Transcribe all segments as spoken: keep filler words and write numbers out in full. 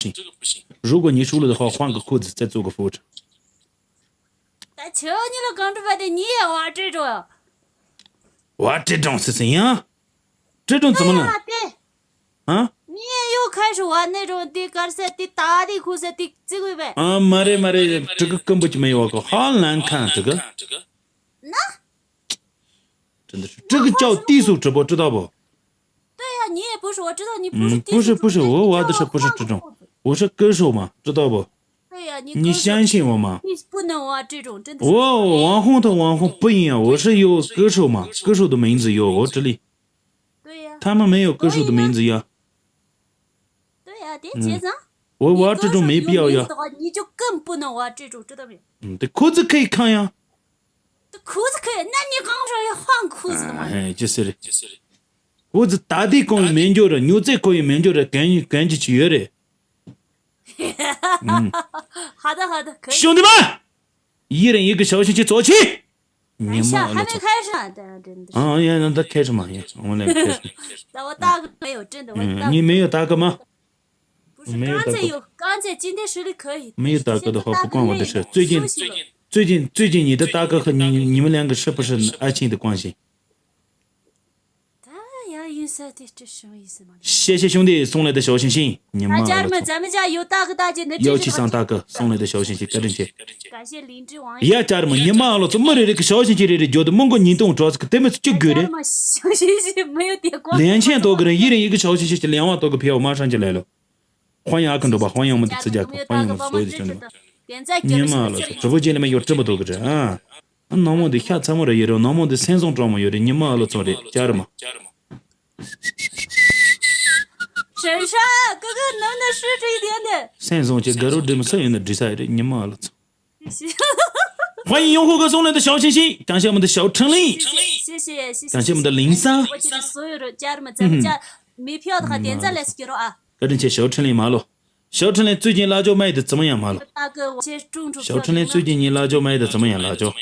行。如果你输了的话，换个裤子再做个服务生。 ད་ཁྱོད་གཉིས་ལ་གང་འགྲུབ་པ་དེ་ངས་ཡང་བ་སྤྲད་འགྲོ། 我这种事情呀，这种怎么能？ ཡ་དེ། 啊？ ངས་ཡོད་ཁ་ཧྲི་བ་ནས་རུང་དེ་དཀར་ཟས་དེ་ད་དེ་ཁུ་ཟས་དེ་བརྩི་དགོས་པས། 啊，མ་རེད་མ་རེད། 这个根本就没有过，好难看这个。 ན། 真的是，这个叫低俗直播，知道不？ 对呀，你也不是，我知道你不是低俗直播，嗯，不是不是，我我的是不是这种，我是歌手嘛，知道不？对呀，你歌手，你相信我吗？你不能啊，这种真的是。我网红和网红不一样，我是有歌手嘛，歌手的名字有我这里。对呀。他们没有歌手的名字呀。对呀，对呀，别紧张。我我这种没必要呀。你歌手有名字的话，你就更不能玩这种，知道没有？嗯，对，裤子可以看呀。 裤子可以，那你刚说要换裤子的嘛？哎，就是嘞，就是嘞。裤子打底可以免掉了，牛仔可以免掉了，干干净净有嘞。嗯。好的，好的，可以。兄弟们，一人一个小心心做起。你妈了操！还没开始呢，对啊，真的是。啊，也让他开始嘛，也，我们来开始。那我大哥没有，真的，我大哥。嗯，你没有大哥吗？ 不是，没有大哥。刚才有，刚才今天实力可以，没有大哥的话，不关我的事。最近，最近，最近你的大哥和你，你们两个是不是爱情的关系？ 他要运色的，这什么意思嘛？谢谢兄弟送来的小心心，你妈了操！ 家人们，咱们家有大哥大姐，那真是要去上大哥送来的小心心，感谢。 感谢灵芝王爷。 ཡ་ཅར་མ་ཉི་མ་ཨ་ལོ་ཚོ་མི་རེ་རེ་གི་ཞའོ་ཞིང་ཆེན་རེ་རེ་འཇོག་དུ་མི་མགོ་ཉིས་སྟོང་གྲོགས་ཀྱི་དེ་མི་ཚོ་གཅིག་དགོས་རེད། ཅར་མ་ཞའོ་ཞིང་ཆེན་མི་ཡོད་དེ་ཀོ། 两千多个人，一人一个小心心，两万多个票，马上就来了。欢迎阿肯多吧，欢迎我们的自家客，欢迎我们所有的兄弟们。 ཉི་མ་ཨ་ལོ་ཚོ་直播间里面有这么多个人啊。 ནང་མོ་འདི་ཤ་ཚ་མོ་རེ་ཡོད་རེད། ནང་མོ་འདི་སེམས་བཟང་དྲང་མོ་ཡོད་རེད། ཉི་མ་ཨ་ལོ་ཚོ་རེད། ཅར་མ། 沈山，哥哥，能不能试吃一点点？ སེམས་བཟང་གི་དགའ་རོགས་འདྲེ་མོ་སུ་ཡིན་ན་འདྲི་ས་ཡོད་རེད། ཉི་མ་ཨ་ལོ་ཚོ། 欢迎用户哥送来的小心心，感谢我们的小陈琳。 谢谢，谢谢，谢谢，我这里所有的家人们，咱们家没票的话，点赞来给我啊。 བཀའ་དྲིན་ཆེ། ཞའོ་ཁྲིན་ལིན་མ་ལོ། ཞའོ་ཁྲིན་ལིན་最近辣椒卖的怎么样？མ་ལོ། 大哥，我先中出票。 ཞའོ་ཁྲིན་ལིན་最近你辣椒卖的怎么样？辣椒。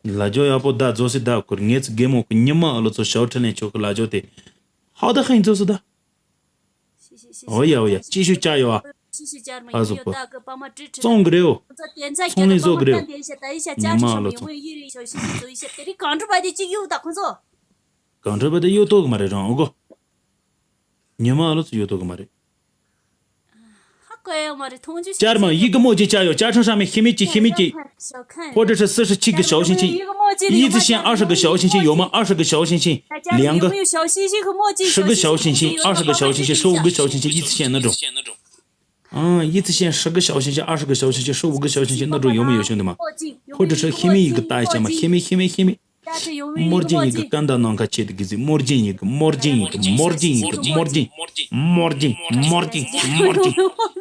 ལ་རྒྱོ་ཡག་པོ་ད་རྫོགས་སི་ད་ཁུར་ངེད་ཚོ་རྒན་མོ་ཁུ་ཉི་མ་ཨ་ལོ་ཚོ་ཞའོ་ཁྲིན་ལིན་ཆོག་གི་ལ་རྒྱོ་དེ། ཧའོ་ད་ཧིན་རྫོགས་སི་ད། 谢谢，谢谢。 ཨོ་ཡ་ཨོ་ཡ། ཅི་ཞུ་བྱ་ཡོད་ཨ། 谢谢家人们，ཨ་ཟོ་པོ། 大哥帮忙支持。 བཙོང་གི་རེད་འོ། 点赞给了，帮忙点一下，打一下加持，上面有没有一人一小心心，走一下，这里港珠白的就又打工作。 གང་འདྲ་བ་དེ་གཡོ་ཏོག་གི་མ་རེད་རང་ཨོ་གོ། ཉི་མ་ཨ་ལོ་ཚོ་གཡོ་ཏོག་གི་མ་རེད། 还怪我的同居小心心。 ཅར་མ་ཡི་གེ་མོ་ཅི་བྱ་ཡོད། ཅ་ཁྲང་ཧྲ་མེ་ཤི་མི་ཅི་ཤི་མི་ཅི། 小看。 或者是四十七个小心心，一次性二十个小心心有吗？二十个小心心，两个，十个小心心，二十个小心心，十五个小心心，十五个小心心，一次性那种。 嗯，一次性十个小星星、二十个小星星、十五个小星星那种有没有，兄弟们？或者是黑莓一个搭一下嘛，黑莓黑莓黑莓。墨镜一个干到囊卡切的给自己，墨镜一个，墨镜一个，墨镜一个，墨镜，墨镜，墨镜，墨镜，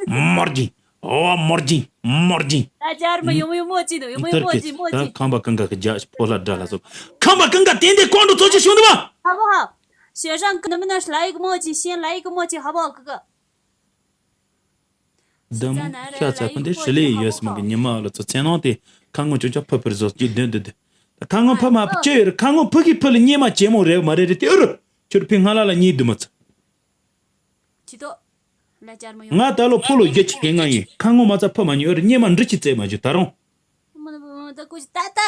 墨镜，哦，墨镜，墨镜。大家们有没有墨镜的？有没有墨镜？墨镜。看吧，刚刚个家破烂炸了走，看吧，刚刚点点关注走起，兄弟们。好不好？雪上能不能来一个墨镜？先来一个墨镜，好不好，哥哥？ ད་མོ་ཤ་ཚ་ཕུ་འདི་ཧྲི་ལི་ཡོད་སི་མ་གི་ཉི་མ་ལ་ཚོ་ཚེ་ནང་དེ་ཁ་ངོ་ཅོ་ཅོ་ཕུ་ཕུར་བཟོ་ཅི་དོན་དུ་དེ། ད་ཁ་ངོ་ཕུ་མ་ཕུ་ཅི་ཡོད་རེད། ཁ་ངོ་ཕུ་གི་ཕུ་ལ་ཉི་མ་ཇེ་མོ་རེད་མ་རེད་རེད་དེ་ཨུ་རུ། ཁྱོད་ཕི་ང་ལ་ལ་ཉི་དུ་མ་ཚ། ང་ད་ལོ་ཕུ་ལོ་རྒྱ་ཆི་གེ་ང་ཡིན། ཁ་ངོ་མ་ཚ་ཕུ་མ་ཉི་ཨུ་རུ་ཉི་མ་འབྲི་ཆི་ཙེ་མ་ཇུ་ད་རུང་། ད་ད་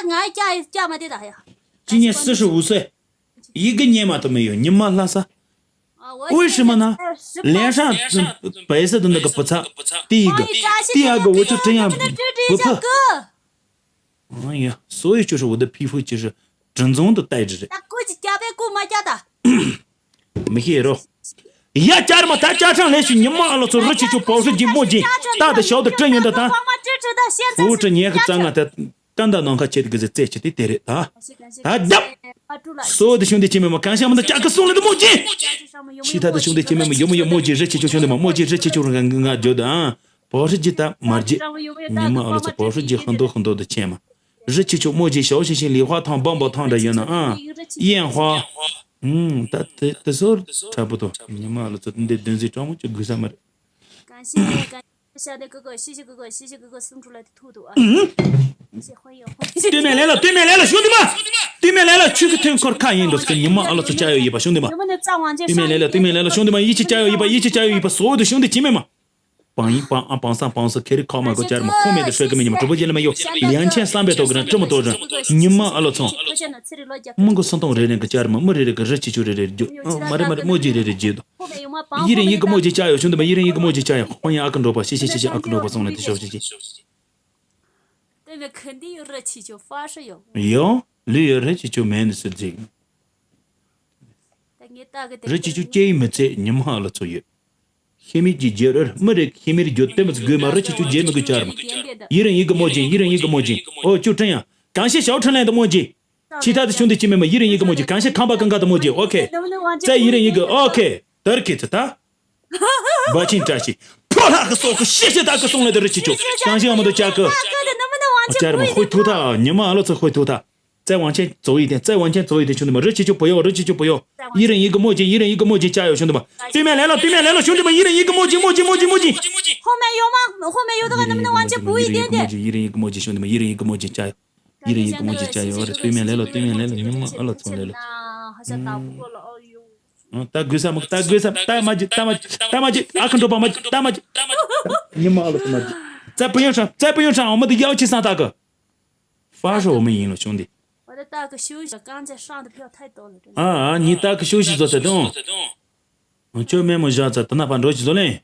ང་སྐྱ་སྐྱ་མ་དེ་ད་ཡ། ཅི་ཉེ་སི་ཧྲི་འུ་སེ། 一个年嘛都没有，你妈拉萨。为什么呢？脸上白色的那个不擦，第一个，第二个我就这样不怕。哎呀，所以就是我的皮肤就是正宗的带着的。没黑肉。呀，家人们，大家上来是你妈了，说日起就保时捷墨镜，大的小的真有的大。我这年可脏啊，他 干到能看见这个人在起的得了啊！啊，呀！所有的兄弟姐妹们，感谢我们的价格送来的墨镜。其他的兄弟姐妹们有没有墨镜？热气球兄弟们，墨镜热气球俺俺觉得啊，保时捷的墨镜，你们儿子保时捷很多很多的钱嘛。热气球墨镜，小星星，礼花糖、棒棒糖的有呢啊，烟花，嗯，他他他说差不多，你们儿子你得等着，专门就给他们。感谢感谢。 夏天哥哥，谢谢哥哥，谢谢哥哥送出来的兔兔啊！谢谢，欢迎欢迎。对面来了，对面来了，兄弟们！对面来了，去个天口看一眼，都是跟你妈了，这加油一把，兄弟们！对面来了，对面来了，兄弟们，一起加油一把，一起加油一把，所有的兄弟姐妹们！ པང་ཡིན་པང་ཨ་པང་སང་པང་སོ་ཁེ་རི་ཁ་མ་གོ་ཅར་མ་ཁོ་མེད་དུ་ཤོད་གི་མི་ཉི་མ་གྲོགས་པོ་ཡིན་ལ་མ་ཡོ། ལིའང་ཆེན་བསམ་པའི་ཐོག་གི་རང་སྤྲི་མ་ཏོ་རང་ཉི་མ་ཨ་ལོ་ཚོང་། མི་མགོ་སོང་གཏོང་རེ་རེ་གི་ཅར་མ་མི་རེ་རེ་གི་རི་ཆི་ཆུ་རེ་རེ་རྒྱུ། མ་རེ་མ་རེ་མོ་ཇི་རེ་རེ་རྒྱུ་དོ། ཡི་རེ་ཡི་གི་མོ་ཇི་ཅ་ཡོ་ཤུན་དུ་མ་ཡི་རེ་ཡི་གི་མོ་ཇི་ཅ་ཡོ་ཁོ་ཡང་ཨ་ཀི་འགྲོ་པ་ཤི་ཤི་ཤི་ཤི་ཨ་ཀི་འགྲོ་པ་སོང་ལ་དེ་ཤོག་ཤི་ཤི། དེ་ནི་ཁ་འདི་ཡོད་རེ་ཆི་ཆུ་ཧྥ་ཧྲི་ཡོ། ཡོ། ལུས་ཡོད་རེ་ཆི་ཆུ་མེད་ནི་སུ་རྫིག། ད་ངས་ལྟ་གི་དེ་རི་ཆི་ཆུ་སྐྱེ་ཡི་མི་ཚེ་ཉི་མ་ལ་ཚོ་ཡོད། ཤེས་མེད་ཀྱི་རྒྱལ་རར་མི་རེ་ཤེས་མེད་རྒྱུ་དེ་མི་ཚེ་དགོས་མ་རི་ཆི་ཆུ་རྒྱལ་མི་དགོས་ཅར་མ། ཡི་རེ་ཡི་གི་མོ་ཇི་ཡི་རེ་ཡི་གི་མོ་ཇི། ཨོ་ཅུ་ཁྲིན་ཡ། གང་ཤེས་ཞའོ་ཁྲིན་ལན་དུ་མོ་ཇི། ཆི་ཐ་དུ་ཆུང་དུ་ཅི་མེད་མ་ཡི་རེ་ཡི་གི་མོ་ཇི་གང་ཤེས་ཁང་པ་ཀང་ཀ་དུ་མོ་ཇི། ཨོ་ཁེ། ཙ་ཡི་རེ་ཡི་གི་ཨོ་ཁེ། དར་ཁེ་ཚི་ད། བ་ཆིན་བཀྲ་ཤིས། ཕོ་ལྷ་གི་སོག་གི་ཤེས་བྱེད་ད་གི་སོང་ལེ་དུ་རི་ཆི་ཆུ། ཞང་ཞི་ཡང་མ་དུ་ཅག་གི། ཅར་མ་ཧོꯏ་ཐུག་ཐ་ཉི་མ་ཨ་ལོ་ཚོ་ཧོས་ཐུག་ཐ། ཙའི་ཝང་ཆེན་ཙོ་ཡི་ཏེ་ཙའི་ཝང་ཆེན་ཙོ་ཡི་ཏེ་ཆུང་དུ་མ་རི་ཆི་ཆུ་པོ་ཡོ་རི་ཆི་ཆུ་པོ་ཡོ། ཡི་རིང་ཡི་གི་མོ་ཅི་ཡི་རིང་ཡི་གི་མོ་ཅི་ཅ་ཡོ་ཆུང་དུ་མ། ཏུས་མེ་ལེ་ལོ་ཏུས་མེ་ལེ་ལོ་ཆུང་དུ་མ་ཡི་རིང་ཡི་གི་མོ་ཅི་མོ་ཅི་མོ་ཅི་མོ་ཅི།后面有吗？后面有的话，能不能往前补一点点？ ཡི་རིང་ཡི་གི་མོ་ཅི་ཆུང་དུ་མ་ཡི་རིང་ཡི་གི་མོ་ཅི་ཅ་ཡོ། ཡི་རིང་ཡི་གི་མོ་ཅི་ཅ་ཡོ་རི་ཏུས་མེ་ལེ་ལོ་ཏུས་མེ་ལེ་ལོ་ཉི་མ་ཨ་ལོ་ཚོ་ལེ་ལོ། ད་དགོས་ས་མ་ད་དགོས་ས་ད་མ་ཅི་ད་མ་ཅི་ད་མ་ཅི་ཨ་ཁ་འགྲོ་པ་མ་ཅི་ད་མ་ཅི། ཉི་མ་ཨ་ལོ་ཚོ་མ་ཅི། ཙ་པུ་ཡོན་ཧྲང་ཙ་པུ་ཡོན་ཧྲང་འོ་མ་དུ་ཡའོ་ཆི་སང་ད་གི། ཧྥ་ཧྲོ་མི་ཡིན་ལོ་བྱུང་སྟེ། 我的大哥休息，刚才上的票太多了，真的。 ཨ་ཨ་ཉི་ད་གི་ཤོ་ཤི་ཟོ་ཚེ་དང་། ཁྱོད་མེ་མོ་བཞག་ཚེ་ད་ན་ཕ་འགྲོ་ཅི་ཟོ་ལེན།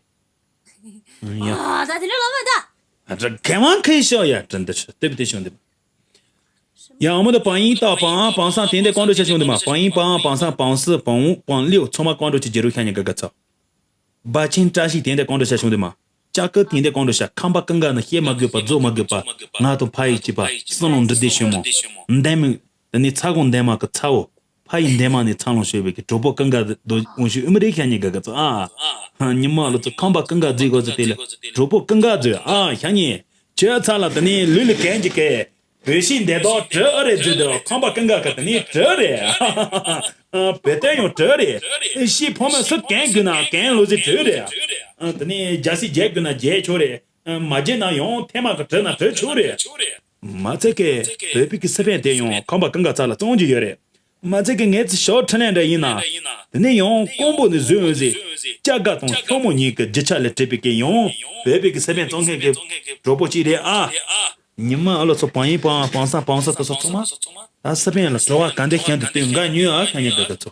ཡ། 啊，他这个老板的。 ཨ་ད་གེ་མང་ཁེ་ཤོ་ཡ་དྲན་དེ་ཤོ་དེབ་དེ་ཤོ་འདི། ཡ་ཨ་མོ་ད་པང་ཡིན་ད་པང་ཨ་པང་སང་དེ་འདྲ་ཀོང་འགྲོ་ཆ་ཤོ་འདི་མ་པང་ཡིན་པང་ཨ་པང་སང་པང་སི་པང་ཨུ་པང་ལིའུ་ཚང་མ་ཀོང་འགྲོ་ཆ་རྒྱལ་རུ་ཤ་ཉ་ག་ག་ཚ། བ་ཆེན་བཀྲ་ཤིས་དེ་འདྲ་ཀོང་འགྲོ་ཤ་ཤོང་དུ་མ། ལྕགས་ཀི་དེ་འདྲ་ཀོང་འགྲོ་ཤ་ཁམས་པ་ཀུན་དགའ་ནི་བཤད་མ་དགོས་པ་རྫོགས་མ་དགོས་པ། ང་དང་ཕ་ཡི་བྱིས་པ་བསམ་བློ་འདྲི་བདེ་ཤོད་མོ། འདན་མི། དེ་ནི་ཚ་གོང་འདན་མ་གི་ཚ་བོ། ཕ་ཡི་འདན་མ་ནི་ཚ་ལོང་ཤོད་པའི་གི་གྲོགས་པོ་ཀུན་དགའ་དོ་འོང་ཤོད་ཨུ་མི་རེ་ཤ་ཉེ་ག་ག་ཚོ་ཨ། ཉི་མ་ལོ་ཚོ་ཁམས་པ་ཀུན་དགའ་རྫིག་གོ་ཚོ་དེ་ལ། གྲོགས་པོ་ཀུན་དགའ་ཚོས་ཨ་ཤ་ཉེ། ཁྱོད་ཚ་ལ་དེ་ནི་ལུས་ལ་གན་གྱི་གེ། བོད་ཤིང་འདེད་དོག་བྲི་ཨ་རེ་བརྫུས་དོ་ཁང་པ་ཀུན་དགའ་གི་དེ་ནི་བྲི་རེད། བོད་དོན་ཡང་བྲི་རེད། ཤི་ཕོ་མོ་སུ་གན་དགོས་ན་གན་ལོ་ཟི་བྲི་རེད། དེ་ནི་རྒྱ་སི་རྒྱལ་དགོས་ན་རྒྱལ་ཆོག་རེད། མ་རྒྱལ་ན་ཡང་ཐེངས་མ་གི་བྲི་ན་བྲི་ཆོག་རེད། མ་ཚད་ཀི་བོད་པའི་གི་སི་པན་དེ་ཡང་ཁང་པ་ཀུན་དགའ་ཚ་ལ་བཙོང་རྒྱུ་ཡོད་རེད། མ་ཚད་ཀི་ངས་ཚི་ཞོ་ཁྲི་ལན་འདྲ་ཡིན་ན། དེ་ནི་ཡང་ཀོང་པོ་ནི་བཟོས་འོང་ཟི། སྐྱ་དགའ་དང་ཤོ་མོ་གཉིས་ཀྱི་རྒྱུ་ཆ་ལས་བྲིས་པའི་གི་ཡང་བོད་པའི་གི་སི་པན་བཙོང་མཁན་གི་གྲོགས་པོ་གཅིག་རེད་ཨ། ཉི་མ་ཨ་ལོ་ཚོ་པང་ཡིན་པང་པང་སང་པང་སང་དུ་སོ་ཚང་མ། ད་སི་པན་ལ་བྲོ་བ་ག་འདྲ་ཤན་དུ་སྟོན་འགའ་ཉོས་ཨ་ཤ་ཉེ་ག་ག་ཚོ།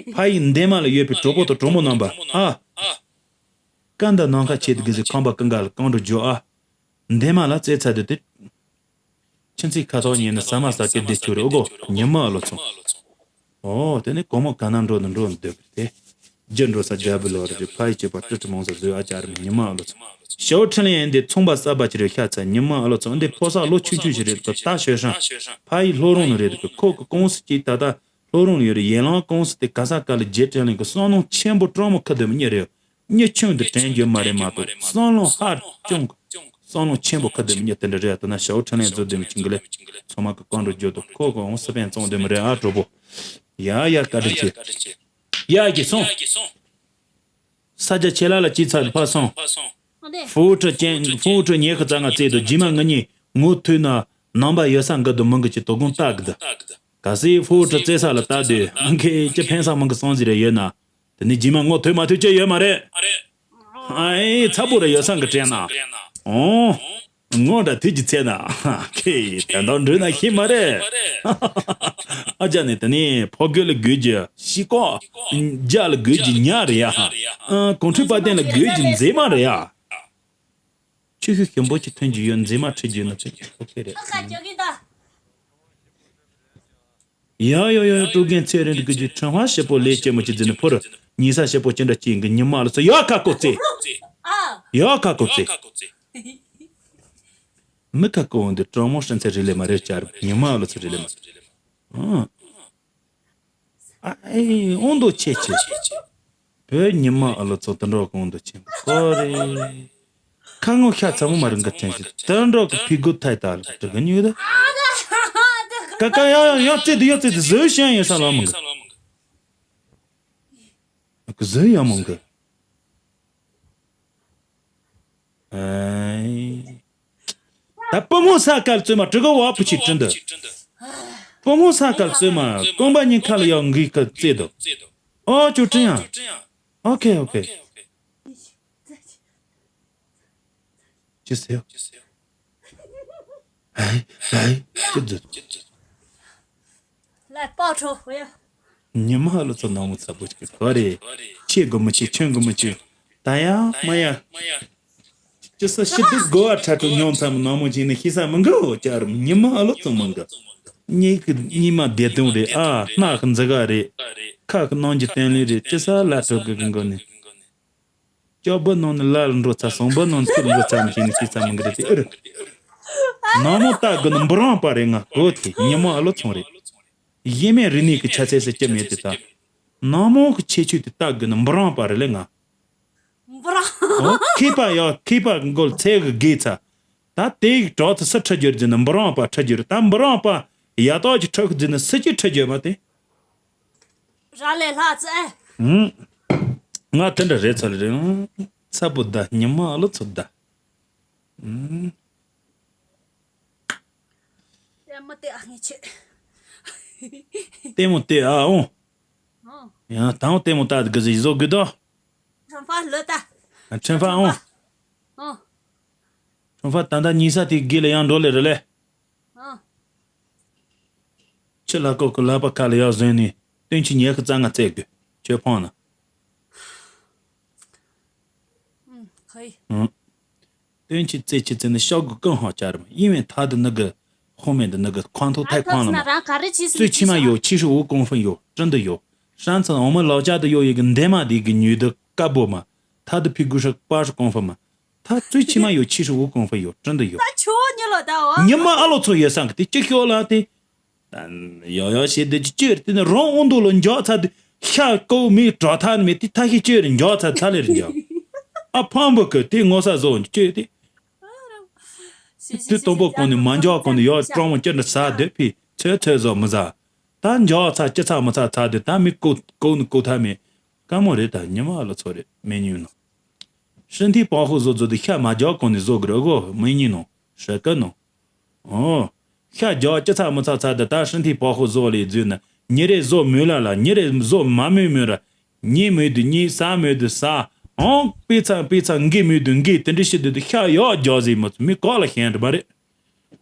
ཕ་ཡི་འདན་མ་ལ་ཡོད་པའི་གྲོགས་པོ་དང་གྲོགས་མོ་རྣམ་པ་ཨ། ཀ་འདའ་ནང་ཁ་ཆེད་དུ་གི་ཟི་ཁང་པ་ཀུན་དགའ་ལ་གང་དུ་འཇོག་ཨ། འདན་མ་ལ་རྩེ་ཚ་དུ་དེ། ཁྱིམ་མཚེས་ཁ་ཐོག་ཉིན་ནི་ཟ་མ་ཟ་སྐད་དེ་ཆུ་རེ་ཨོ་གོ་ཉི་མ་ཨ་ལོ་ཚོ། ཨོ་དེ་ནི་གོ་མོ་ག་ན་འགྲོ་ནི་འགྲོ་ནི་སྡོད་པར་དེ། རྒྱུ་འགྲོ་ས་རྒྱ་བུ་ལོ་རེ་རེ་ཕ་ཡི་སྐྱེས་པ་ཏྲི་ཏྲི་མང་ས་སྡོད་ཨ་ཅག་རེ་ཉི་མ་ཨ་ལོ་ཚོ། ཞའོ་ཁྲི་ལེན་འདི་ཚོང་པ་གསར་པ་ཅི་རེ་ཤ་ཚ་ཉི་མ་ཨ་ལོ་ཚོ་འདི་ཕོ་ས་ལོ་ཆུང་ཆུང་ཞིག་རེད་ད་ད་ཤོད་ཧྲང་ཕ་ཡི་ལྷོ་རོང་ནི་རེད་ཁོ་གི་ཀོང་སི་ཅིག་ད་ད་ལྷོ་རོང་ནི་ཡོད་རེད་ཡན་ལང་ཀོང་སི་དེ་ག་ས་ག་ལ་རྒྱལ་ཁྲི་ལེན་གི་བསམ་བློ་ཆེན་པོ་སྤྲང་མོ་ཁ་སྡོད་མི་གཉིས་རེད། གཉིད་ཆུང་དུ་དྲན་རྒྱུ་མ་རེད་མ་གཏོགས་བསམ་བློ་ཧ་ཅང་གི་བསམ་བློ་ཆེན་པོ་ཁ་སྡོད་མི་གཉིས་དེ་འདྲ་རེད་ད་ན་ཞའོ་ཁྲི་ལེན་རྫོགས་སྡོད་མི་ཆུང་གི་ལེ། ཚང་མ་གི་བཀའ་འགྲོ་རྒྱུ་དང་ཁོ་གི་འོང་སི་པན་བཙོང་སྡོད་མི་རེད་ཨ་གྲོགས་པོ། ཡ་ཡ་བཀའ་དྲིན་ཆེ། ཡ་གི་སོང་། ས་རྒྱ་ཆེ་ལ་ལ་ཅི་ཚ་ཕ་སོང་། ཧྥུ་ཁྲི་ཅན་ཧྥུ་ཁྲི་ཉེ་ཁ་ཙ་ང་བཙས་དུ་རྗེས་མ་ང་གཉིས་ངོ་ཐུག་ན་ནང་པ་ཡོད་ས་འགའ་དུ་མི་འགའ་ཅི་དོ་དགོང་ལྟ་གི་འདུག་ག་སི་ཧྥུ་ཁྲི་བཙས་ས་ལ་ལྟ་དུས་ཨང་ཁེ་ཅི་ཕན་ས་མང་གི་སོང་ཟིག་རེ་ཡོད་ན། དེ་ནི་རྗེས་མ་ངོ་ཐོས་མ་ཐོས་ཅི་ཡོད་མ་རེད། ཨ་ཨེ་ཚ་པོ་ར་ཡོད་སང་གི་དྲན་ན། ཨོ། ངོ་འདྲ་དུས་ཀྱི་ཚེ་ན། ཁེ་དེ་འདྲ་འགྲོས་ན་ཤེས་མ་རེད། ཨ་ཅག་ནི་དེ་ནི་ཕོ་རྒོད་ལ་དགོས་ཀྱི་ཤི་ཀོ། རྒྱ་ལ་དགོས་ཀྱི་ཉ་རེད་ཡ། ཨ་གོང་ཁྲི་དཔལ་ལྡན་ལ་དགོས་ཀྱི་མཛེས་མ་རེད་ཡ། ཆུ་ཤུ་ཞིམ་པོ་ཅིག་ཐོན་གྱི་ཡོད་མཛེས་མ་ཁྲིད་རྒྱུ་ན་ཚེ་ཨོ་ཁེ་རེད། ཡ་ཡ་ཡ་ཡ་ཀྲུའུ་རྒན་ཚེ་རིང་གི་ཀྱི་ཕྲེང་བ་ཞེ་པོ་ལས་སྐྱེ་མོ་ཅི་འཛིན་ཕོར་ཉི་ས་ཞེ་པོ་ཅི་འདྲ་ཅི་ཡིན་གི་ཉི་མ་ལ་སོ་ཡ་ཁ་ཀོ་ཙེ། ཡ་ཁ་ཀོ་ཙེ། མི་ཁ་ཀོ་འོང་དུ་གྲང་མོ་སྲིན་ཚེ་རི་ལས་མ་རེད་ཅར་ཉི་མ་ལ་སོ་རི་ལས་མ། ཨ་ཨེ་ཨོང་དོ་ཆེ་ཆེ། བོད་ཉི་མ་ཨ་ལོ་ཚོ་དུད་འགྲོ་གི་ཨོང་དོ་ཆེ་གོ་རེ། ཁ་ངོ་ཤ་ཚ་མོ་མ་རུང་གི་དྲན་ཞིག་དུད་འགྲོ་གི་ཕི་གུ་ཐའི་ད་ལ་དྲི་གི་ཉུག་ད། ཀ་ཀ་ཡ་ཡ་ཡ་ཙེ་དུ་ཡ་ཙེ་དུ་ཟོས་ཤན་ཡོད་ས་ལ་མང་གི། ཟོས་ཡ་མང་གི། ཨེ། ད་བུ་མོ་ས་གལ་བཙོས་མ་དྲི་ག་བ་བུ་ཆི་དྲི་འདི། བུ་མོ་ས་གལ་བཙོས་མ་རྐང་པ་གཉིས་ཁ་ལ་ཡག་འགིག་ག་རྩེ་དུ། ཨོ་ཅོ་དྲི་ཡ། ཨོ་ཁེ་ཨོ་ཁེ། ཅི་ཟེར། ཨེ། ཨེ། ཅི་འདུག་ལ་པགས་འཁྲོ་བ་ཡ། ཉི་མ་ལོ་ཚོ་ནང་མོ་ཚ་པོ་ཅིག་གོ་རེད། ཆེ་དགོས་མི་ཆེ་ཆུང་དགོས་མི་ཆུང་། ད་ཡ་མ་ཡ། ཅི་ས་ཤི་དུས་དགོ་བ་ཁྲ་ཁྲོ་ཉོམ་ཚ་མོ་ནང་མོ་ཅིག་ནི་ཤི་ས་མི་འགའ་འོ་ཅར་ཉི་མ་ལོ་ཚོ་མི་འགའ། གཉིས་ཀྱི་གཉིས་མ་བདེ་དོན་རེད། ཨ་སྣ་གི་འཛི་ག་རེད། ཁ་གི་ནང་གི་བརྟན་ལྷིང་རེད། ཅི་ས་ལ་ཁྲོ་གི་གི་འགོ་ནི། ཅོག་བུ་ནང་ནས་ལ་ལ་འགྲོ་ཚར། ཟངས་བུ་ནང་ནས་ཚུར་འགྲོ་ཚར་མི་ཤེས་ནི་ཤེས་ཚར་མི་འགི་རེད་དེ་ཨེ་རེད། ནང་མོ་ལྟ་དགོས་ནི་འབུ་རང་པ་རེད། ང་གོ་དེ་ཉི་མ་ཨ་ལོ་ཚོང་རེད། གཞན་མའི་རིག་གནས་ཀྱི་ཆ་ཚད་ཟེར་གྱི་མེད་དེ་ད། ནང་མོ་གི་ཁྱད་ཆོས་དེ་ལྟ་དགོས་ནི་འབུ་རང་པ་རེད་ལེ་ང་། འབུ་རང་། ཨོ་མཁས་པ་ཡ་མཁས་པ་མགོ་ཚད་གི་དགོས་ཚར། ད་དེ་ཡིག་གྲོགས་ཚོ་སུ་ཁྲི་རྒྱུར་རྒྱུ་ནི་འབུ་རང་པ་ཁྲི་རྒྱུར་ད་འབུ་རང་པ་ཡ་ཏོག་གི་ཁྲི་གི་རྒྱུ་ནི་སུ་གྱིས་ཁྲི་རྒྱུ་མ་དེ། ར་ལས་ལྷག་ཙེ། ཧུམ། ང་དེ་འདྲ་རེད་ཚར་རེད། ཚ་པོ་ད་ཉི་མ་ཨ་ལོ་ཚོ་ད། ཧུམ། ལྟད་མོ་བལྟས་ཨ་ངས་ཆེ། ལྟད་མོ་བལྟས་ཨ་འོང་། ཨོ། ཡང་དང་ལྟད་མོ་ལྟ་དགོས་ཟེར་བཟོ་དགོས་དོ། ཁྲོན་ཧྥ་ལོས་ལྟ། ཁྲོན་ཧྥ་འོང་། ཨོ། ཁྲོན་ཧྥ་ད་ལྟ་ཉིན་ས་དེ་དགེ་ལ་ཡང་འགྲོ་ལེ་རེད་ལེ། ཨོ། ཁྱི་ལ་ཀོ་ཀོ་ལག་པ་ཁ་ལ་ཡར་བཟུང་ནས་སྟོན་ཆུ་ཉལ་གི་རྩ་ང་བཙལ་དགོས། ཁྱོད་ཕང་ན། ཨུམ། ཁོ་ཡི། ཨུམ། སྟོན་ཆུ་རྩེ་ཆུ་རྩེ་ནི་ཤོག་གུ་ཀུན་ཧང་བཅར་མ་ཡིན་བས་ཐ་དུ་ནི་གི་ཧོ་མེ་དུ་ནི་གི་ཁོང་ཐོག་ཐད་ཁོང་ལ་མ། རང་ག་རེ་བྱས་སུ་ཙུའི་ཆི་མ་ཡོ་ཆི་ཧྲི་འུ་ཀོང་ཧྥུ་ཡོ་ཀྲིན་དུ་ཡོ་ཧྲན་ཚང་འོ་མ་ལོ་ཅག་དུ་ཡོ་ཡི་གི་འདེ་མ་དེ་གི་ཉུས་དུ་ཀ་བོ་མ། ཐ་དུ་ཕི་གུ་ཧྲི་པ་ཧྲི་ཀོང་ཧྥུ་མ། ད་ཙུའི་ཆི་མ་ཡོ་ཆི་ཧྲི་འུ་ཀོང་ཧྥུ་ཡོ་ཀྲིན་དུ་ཡོ། ད་ཆོ་ཉི་ལོ་ད་འོ། ཉི་མ་ཨ་ལོ་ཚོ་ཡོད་སང་གི་དེ་ཅི་ཤོ་ལ་དེ། ད་ཡོ་ཡོ་ཞེས་དེ་ཅི་ཅི་རེད་དེ་ནི་རང་དབང་འདུག་ལོ་འཇོག་ཚ་དེ་ཤ་ཀོ་མི་གྲོ་ཐ་ནི་མེད་དེ་ཐ་ཤི་ཅི་རེད་འཇོག་ཚ་ཚ་ལེ་རེད་འཇོག་ཨ་ཕམ་བུ་གི་དེ་ངོ་ས་བཟོ་ཅི་དེ། དེ་དང་པོ་གོང་ནས་མ་འཇོག་གོང་ནས་ཡོ་ཀྲོང་མོ་ཅི་འདྲ་ཟ་དེ་ཕི་ཚོད་ཚོད་བཟོ་མི་ཟ། ད་འཇོག་ཚ་ཅི་ཚ་མི་ཚ་ཚ་དེ་ད་མི་ཀོ་ཀོ་ནི་ཀོ་ཐ་མེད། དཀའ་མོ་རེད། ད་ཉི་མ་ཨ་ལོ་ཚོ་རེད་མེ་ཉུང་ནོ། ཧྲི་ཐི་པང་ཧུ་བཟོ་བཟོ་དེ་ཤ་མ་རྒྱག་གོང་ནས་བཟོ་དགོས་རེད་གོ་མི་ཉིན་ནོ་ཧྲི་ཀ་ནོ། ཨོ། ཤ་རྒྱག་ཅི་ཚ་མི་ཚ་ཚ་དེ་ད་ཧྲི་ཐི་པང་ཧུ་བཟོ་ལས་བཟོས་ན་ཉི་རེ་བཟོ་མོད་ལ་ལ་ཉི་རེ་བཟོ་མ་མོད་མོད་ར། ཉི་མོད་དུ་ཉི་ས་མོད་དུ་ས། ཨང་པི་ཚ་པི་ཚ་འགི་མོད་དུ་འགི་དེ་འདྲི་ཤི་དུ་དུ་ཤ་ཡག་རྒྱག་ཟིག་མི་ཚོ་མི་ཀོ་ལ་ཤན་རེད་མ་རེད།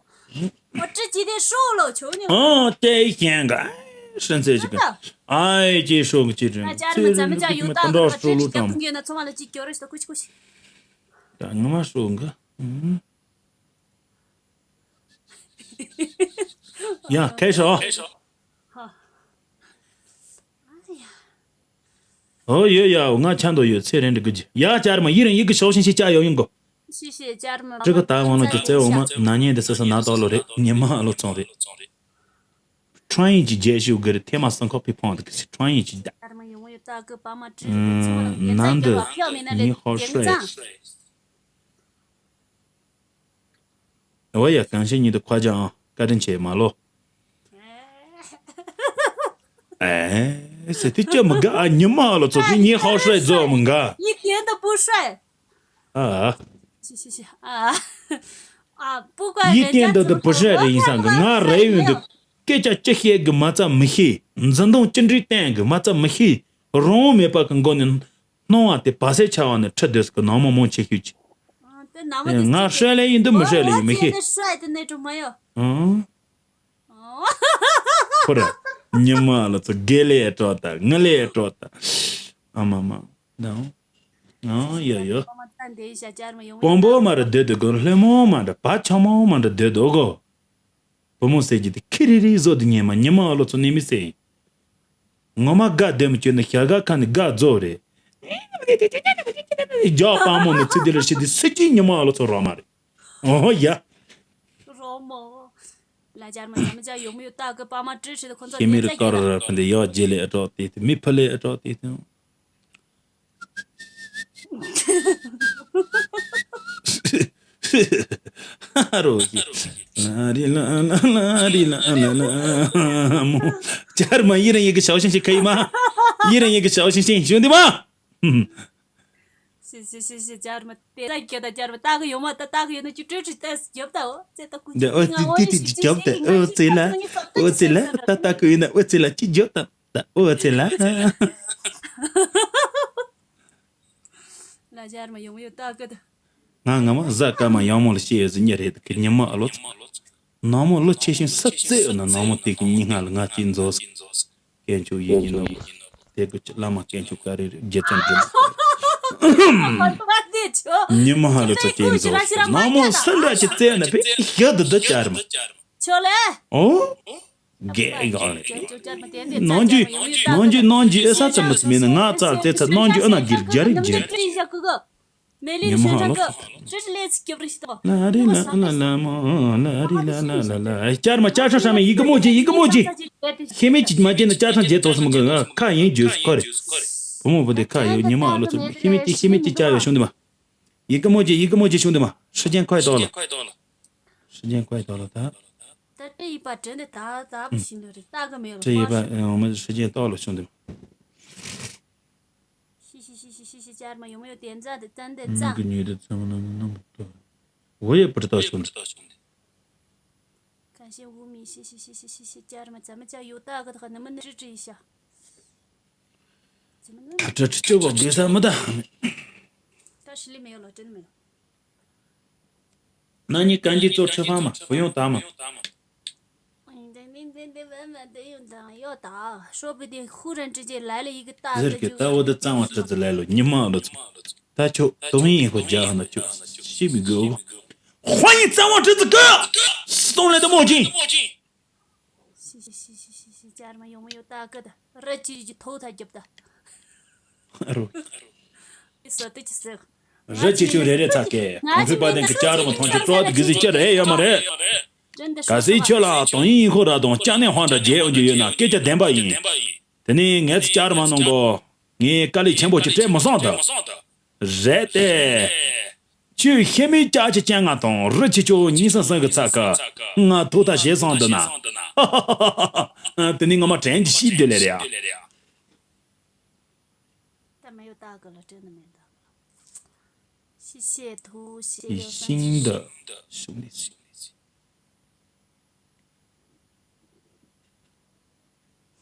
ཨོ་ཀྲི་ཅི་དེ་ཧྲོ་ལོ་ཆོ་ཉོ། ཨ་ཏེ་ཤན་ག་ཧྲན་ཚེ་ཅི་ག་ཨ་ཡེ་ཅི་ཧྲོ་གི་ཅི་ཅི་ན་ཅར་མི་ཚ་མི་ཅ་ཡོ་ད་ད་འགྲོ་ཧྲོ་ལུ་ཏམ། ད་ང་མ་ཧྲོ་གི་ཡ་ཁེ་ཧྲོ། ཨོ་ཡོད་ཡ་ང་ཆ་འདོ་ཡོད་ཚེ་རིང་འདྲི་གི་ཡ་ཅར་མ་ཡི་རིང་ཡི་གི་ཤོག་ཤིང་ཤི་ཅ་ཡོ་ཡིན་གོ་ཤི་ཤི་ཅར་མ་ཅི་གི་ད་ཝང་ལོ་ཅི་ཙེ་འོ་མ་ན་ཉེ་འདི་ས་ས་ན་ཏོ་ལོ་རེད་ཉི་མ་ཨ་ལོ་ཚོང་རེད། ཁྲོན་ཡིན་གྱི་རྒྱལ་ཤུགས་གི་རི་ཐེ་མ་སང་ཁོ་ཕི་ཕོང་དུ་གི་སི་ཁྲོན་ཡིན་གྱི་ད། ཨར་མ་ཡོང་ཡོད་ད་གི་པ་མ་ཀྲི་ཚོང་ལ་ཡོད་ད་ནང་དུ་གི་བ་ཕྱོགས་མེད་ན་ནི་རེད་ཧོ་ཡོད་ཤྲེ། ཙང་། འོ་ཡ་གང་ཤེས་ཉིད་དུ་ཁ་བྱང་བཀའ་དྲིན་ཆེ་མ་ལོ། ཨེ་ཟེར་དེ་ཅི་མི་དགའ་ཨ་ཉི་མ་ལོ་ཚོ་དེ་ཉི་ཧོ་ཤྲེ་རྫོགས་མི་དགའ། ཡིད་བརྟན་དུ་བུ་ཧྲེ། ཨ། ཤི་ཤི་ཤི་ཨ། ཨ་སྤུ་ཀ་ཡིད་བརྟན་དུ་དུ་བུ་ཧྲེ་རེ་ཡིན་སང་གི་ང་རེ་ཡོད་འདུག་སྐད་ཆ་ཅི་བཤད་གི་མ་རྩ་མི་ཤེས། འཛིན་སྟངས་ཅི་འདྲའི་བསྟན་གི་མ་རྩ་མི་ཤེས། རང་དབང་མེད་པ་གི་མགོ་ནས་སྣང་བ་དེ་བ་སེ་ཆ་བ་ནས་ཁྲི་འདོད་སི་གི་ནང་མ་མང་ཆེ་ཤོས་ཀྱི། ང་ཧྲལ་ལེ་ཡིན་འདུག་མི་ཧྲལ་ལེ་ཡིན་མི་ཤེས། ཨང་། ཁོ་ར། ཉི་མ་ལ་ཚོ་དགེ་ལས་སྤྲོ་ད་ངི་ལས་སྤྲོ་ད། ཨ་མ་མ། ད། ཨང་ཡ་ཡ། པོང་པོ་མ་ར་སྡོད་དུ་གོ་ལྷོད་མོ་མ་འདྲ་བ་ཆང་མོ་མ་འདྲ་སྡོད་དུ་གོ་བུ་མོ་ཟེར་གྱི་དེ་ཁི་རི་རི་བཟོ་དུ་ཉན་མ་ཉི་མ་ཨ་ལོ་ཚོ་ནི་མི་ཟེར་ཡིན། ངོ་མ་དགའ་བདེ་མོ་བྱོས་ན་ཞྭ་སྒ་ཁ་ནས་དགའ་རྫོགས་རེད། རྒྱག་པ་མོ་ནི་ཚིག་དེ་ལ་ཤི་དེ་སུ་གཅིག་ཉི་མ་ཨ་ལོ་ཚོ་རོ་མ་རེད། ཨོ་ཡ། རོ་མོ། ལ་ཇར་མ་ཉམས་ཆག་ཡོང་མི་ཡོད་ད་གི་པ་མ་ཀྲི་ཧྲི་དེ་ཁོ་ཚོ་ཁྱེད་མི་རི་ཀ་ར་ར་ཕན་དེ་ཡག་རྗེས་ལས་ཨ་གྲོགས་དེ་དེ་མི་ཕ་ལས་ཨ་གྲོགས་དེ་དེ། རོ་ཞིག་ལ་རི་ལ་ལ་ལ་རི་ལ་ལ་ལ་མོ། ཇར་མ་ཡི་ར་ཡི་གི་ཞའོ་ཤིང་ཤིང་ཁ་ཡི་མ། ཡི་ར་ཡི་གི་ཞའོ་ཤིང་ཤིང་ཞུ་འདི་མ། སི་སི་སི་སི་ཇར་མ་དེ་ལ་གྱོད་ད་ཇར་མ་ཏག་གི་ཡོད་མ་ད་ཏག་གི་ཡོད་ན་ཅི་སྤྲོད་ཁྲི་ཏེ་རྒྱོབ་ད་འོ་ཙེ་ད་ཀུ་ཅི་ང་འོ་ཏི་ཏི་ཏི་རྒྱོབ་ད་འོ་ཙེ་ལ་འོ་ཙེ་ལ་ད་ཏག་གི་ཡོད་ན་འོ་ཙེ་ལ་ཅི་རྒྱོབ་ད་ད་འོ་ཙེ་ལ། ལ་ཇར་མ་ཡོང་ཡོད་ཏག་གི་ད། ང་ང་མ་གཟའ་སྐར་མ་ཡང་མོ་ལ་བཤད་ཡོད་ཟི་ཉེ་རེད་གི་ཉི་མ་ཨ་ལོ་ཚོ། ནང་མོ་ལོ་ཆེ་ཞིང་ས་རྩེ་ཡོད་ན་ནང་མོ་དེ་གི་ཉི་ང་ལ་ང་ཅི་མཛོ་ཟི། སྐད་ཆུ་ཡིན་ཡིན་ནོ། དེ་གི་བླ་མ་སྐད་ཆུ་ག་རེ་རེད་རྗེ་བཙུན་འགྲོ། ཉི་མ་ཧ་ལོ་ཚོ་ཅི་མཛོ་ཟི། ནང་མོ་སུ་འདྲ་ཅི་རྩེ་ན་བེ་ཞག་དུ་འདི་ཅར་མ། ཆོ་ལེ། ཨོ། རྒྱལ་གང་རེད། ནང་རྒྱུ་ནང་རྒྱུ་ནང་རྒྱུ་ཨེ་ས་ཙམ་མི་ཚི་མེད་ན་ང་ཙར་ཙེ་ཚ་ནང་རྒྱུ་ཨ་ན་གིར་རྒྱ་རིག་རྒྱ་རིག་ཉི་མ་ཧ་ལོ་ཚོ། ལ་རི་ལ་ལ་ལ་མོ་ལ་རི་ལ་ལ་ལ་ལ་ཅར་མ་ཅར་ཧྲ་ཧྲ་མེ་ཡི་གེ་མོ་རྗེ་ཡི་གེ་མོ་རྗེ། ཤེས་མེད་ཅིག་མ་རྗེ་ན་ཅར་ཧྲ་རྗེ་དོ་སུ་མ་གི་ཁ་ཡིན་རྗེ་སུ་ཁོ་རེ། བུ་མོ་བུ་དེ་ཁ་ཡོད་ཉི་མ་ཧ་ལོ་ཚོ་ཤེས་མེད་ཅིག་ཤེས་མེད་ཅིག་ཅར་ཡོད་བྱུང་དུ་མ། ཡི་གེ་མོ་རྗེ་ཡི་གེ་མོ་རྗེ་བྱུང་དུ་མ། ཧྲི་ཅན་ཁོའི་དོ་ལ། ཧྲི་ཅན་ཁོའི་དོ་ལ་ད། ད་ཏྲེ་ཡི་པ་དྲན་དེ་ད་ད་བུ་ཤི་ནོ་རེད་ད་གི་མེ་ལོ་ཏྲེ་ཡི་པ་ཨོ་མ་ཧྲི་ཅན་ཏོ་ལ་བྱུང་དུ་མ། ཤི་ཤི་ཤི་ཤི་ཤི་ཤི་ཅར་མ་ཡོང་ཡོད་དེ་འཛའ་དེ་ཙན་དེ་ཙ། གི་ཉུས་དེ་ཙམ་ན་ནམ་དུ། འོ་ཡེ་པུར་ཏོ་བྱུང་དུ། གང་ཤེས་འུ་མི་ཤི་ཤི་ཤི་ཤི་ཤི་ཤི་ཅར་མ་ཙམ་ཅ་ཡོད་ད་གི་ད་ག་ནི་མི་ནི་རི་ཀྲི་ཡི་ཤ། ཁ་ཁྲ་ཁྲི་ཅོ་བ་དགོས་ས་མི་ད། ད་ཤི་ལི་མེ་ཡོ་ལོ་ཏྲེ་ནི་མེ་ཡོ། ན་ནི་གན་གྱི་གཙོ་ཁྲི་ཕ་མ་བུ་ཡོང་ད་མ། ཟེར་གི་ད་འོ་ད་གཙང་བ་ཁྲི་ཙི་ལ་ལོ་ཉི་མ་ལོ་ཚོ། ད་ཁྱོད་དོ་ཡིན་ཁོ་རྒྱ་ཧ་ན་ཁྱོད་ཤི་མི་དགོས། ཧོ་ཡིན་གཙང་བ་ཁྲི་ཙི་གི་སི་སྟོང་ལས་ད་མོ་ཅིང་། ཤི་ཤི་ཤི་ཤི་ཤི་ཤི་ཅར་མ་ཡོང་མ་ཡོད་ད་གི་ད་རི་ཅི་ཅི་ཐོག་ཐ་རྒྱབ་ད། རོ། ཨི་སོ་ཏི་ཅི་སི། རི་ཅི་ཅུ་རེ་རེ་ཚ་ཀེ་ང་ཚོའི་པ་དན་གི་ཅར་མ་མཐོང་ཆུ་ཀྲོ་ཏི་གི་ཟི་ཅི་རེ་ཡོད་མ་རེད། ག་སི་ཁྱོད་ལ་དོན་ཡིན་ཁོ་ར་དང་ཅ་ནེ་ཧོན་ར་རྗེས་འོང་རྒྱུ་ཡོད་ན་སྐད་ཆ་བདེན་པ་ཡིན། དེ་ནས་ངས་ཚི་ཅར་མ་གནང་གོ། ངས་དཀའ་ལས་ཆེན་པོ་ཅིག་སྤྲད་མི་སོང་ད། རེད་དེ། ཁྱོད་ཤེས་མེད་ཅག་ཅི་ཅན་ང་དང་རི་ཆི་ཆོ་གཉིས་སང་སང་གི་ཚ་ཀ་ང་ཐུག་ཐ་བྱེད་སང་འདི་ན། དེ་ནི་ང་མ་དྲན་གྱི་ཤིས་དེ་ལེ་རེད་ཨ། ད་མ་ཡོད་ད་གི་ལ་དྲན་ནི་མེད་ད། ཤི་ཤེས་ཐུ་ཤེས་ཡོད་ཤིང་འདི་ཤུགས་ནི་ཤིང་ནི་ཤིང་།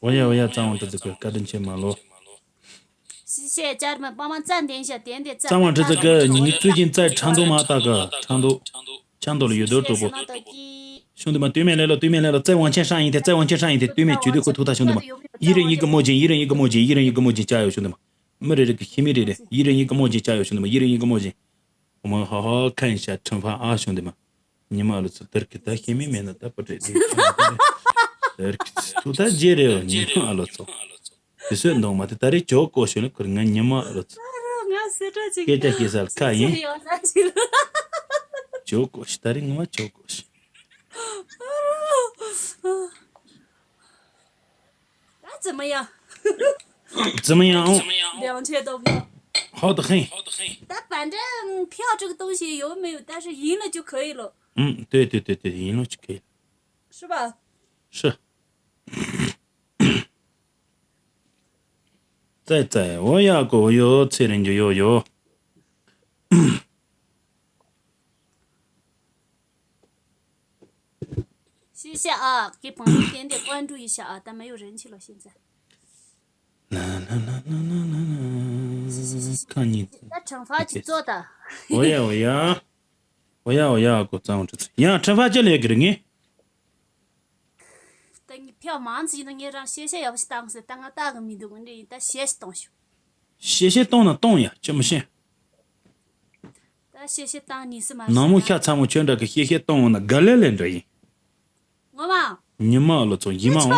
འོ་ཡ་འོ་ཡ་གཙང་བ་འདི་ཚོ་གི་བཀའ་དྲིན་ཆེ་མ་ལོ། ཤི་ཤེས་ཅར་མ་པ་མ་རྩ་འདེན་ཤ་དེ་འདི་རྩ་གཙང་བ་འདི་ཚོ་གི་ཉིས་ཚུལ་གྱིན་རྩ་ཁྲང་དུ་མ་ཏག་གི་ཁྲང་དུ། ཁྲང་དུ་ལ་ཡོད་དོ་གྲོགས་པོ། ཤུང་དུ་མ་དུས་མེད་ལེ་ལོ་དུས་མེད་ལེ་ལོ་རྩེ་ཝང་ཆེན་ཧྲང་ཡིན་ཏེ་རྩེ་ཝང་ཆེན་ཧྲང་ཡིན་ཏེ་དུས་མེད་ཇུས་དུས་ཁོ་ཐུག་ཐག་ཤུང་དུ་མ། ཡི་རེ་ཡི་གི་མོ་ཇིན་ཡི་རེ་ཡི་གི་མོ་ཇིན་ཡི་རེ་ཡི་གི་མོ་ཇིན་ཅ་ཡོད་ཤུང་དུ་མ། མི་རེ་རེ་གི་ཤི་མི་རེ་རེ་ཡི་རེ་ཡི་གི་མོ་ཇིན་ཅ་ཡོད་ཤུང་དུ་མ་ཡི་རེ་ཡི་གི་མོ་ཇིན། ཨོ་མ་ཧ་ཧ་ཁན་ཤ་ཁྲང་ཕ་ཨ་ཤུང་དུ་མ། ཉི་མ་ལོ་ཚོ་དར་གི་ད་ཤེས་མི་མེད་ན་ད་པ་ཏྲེ་དེ་དར་གི་ཚུ་ད་རྗེ་རེ་བ་ཉི་མ་ལོ་ཚོ། དེ་སོད་འདོང་མ་དེ་ད་རེ་ཇོ་གོ་ཤོ་ལ་ཁུར་ང་ཉི་མ་ལོ་ཚོ། ང་སེ་ཏྲ་ཅིག་སྐད་ཆ་སྐྱེ་སར་ཁ་ཡིན། ཇོ་གོ་ཤི་ད་རེ་ང་ཇོ་གོ་ཤི། ད་ཙི་མ་ཡ། ཙི་མ་ཡ་འོང་། 两千多票。 好的很。 ད་反正票这个东西有没有，但是赢了就可以了。 ཨུམ། 对对对对， 赢了就可以了。 是吧？ 是。 在在我呀，狗哟，谁人就有有。 谢谢啊，给朋友点点关注一下啊，但没有人气了，现在。 看你。 ད་ཁྲང་ཕ་ཅིག་ཙོ་ད། 我呀我呀，我呀我呀，给我掌握这次。呀，吃饭去了，给你。 ད་ངས་ཕྱག་མང་ཙི་ཡིན་ན་ངས་རང་ཤེས་བྱ་ཡག་པོ་ཞིག་བཏང་ཟེར་ད་ང་ལྟ་གི་མི་འདུག་འདྲ་ཡིན་ད་ཤེས་ཤིག་གཏོང་ཤོག་ཤེས་བྱ་གཏོང་ན་གཏོང་ཡ་ཅི་མི་ཤེས། ད་ཤེས་བྱ་བཏང་ནི་སི་མ་ནང་མོ་ཤ་ཚ་མོ་ཁྱོད་འདྲ་གི་ཤེས་བྱ་གཏོང་འོང་ན་ག་ལེ་ལེ་འདྲ་ཡིན། ངོ་མ། ཉི་མ་ལོ་ཚོ་ཡི་མ་འོང་།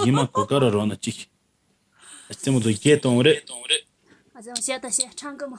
ཡི་མ་གོ་ཀ་ར་རོ་ན་ཅིག་རྩེ་མོ་ཚོ་བརྒྱད་གཏོང་རེད། ཨ་ཙང་བཤད་ད་བཤད་ཁྲང་ཀི་མོ།